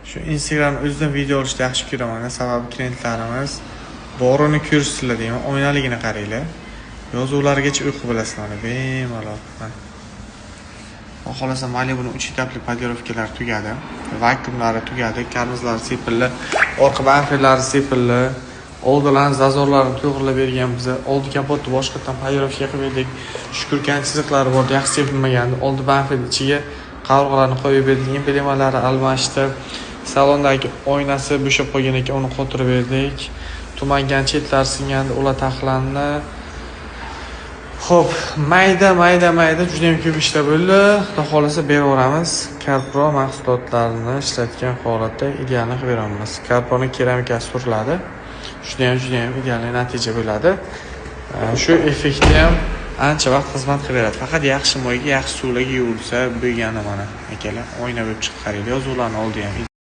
Shu Instagram o'zidan video olishni yaxshi ko'raman. Sababi klientlarimiz borini ko'rsinlar deyman. Oynaligini qaranglar. Yozuvlargacha o'qib bilasizlar mana bemalol. Mana. Xudo xohlasa, Malibuning 3 etapli полировка lari tugadi. Vakuumlari tugadi, karnizlari sepildi, orqa bamperlari sepildi. Oldilarni зазор larini to'g'irlab bergan biza. Oldi kapotni boshqatdan полировка qilib berdik. Shukurkan chiziqlari bor, yaxshi sepilmagandi. Oldi bamper ichiga qavurg'alarni qo'yib berdik, emblemalari almashdi. Salondagi oynasi bo'shab qolgan ekan, uni qotirib berdik. Tumangan chetlari singandi, ular taxlandi. Xo'p, mayda, mayda, mayda juda ham ko'p ishlar bo'ldi. Xudo xohlasa, beraveramiz. Karpro mahsulotlarini ishlatgan holatda idealni qilib beramiz. Karproni keramikasi suriladi. Juda ham, juda ham ideal natija bo'ladi. Shu effektni ham ancha vaqt xizmat qilib beradi. Faqat yaxshi moyga, yaxshi suvlarga yuvilsa bo'lgani. Mana, akalar, oyna bo'lib chiqib qaranglar, yozuvlarni oldi ham.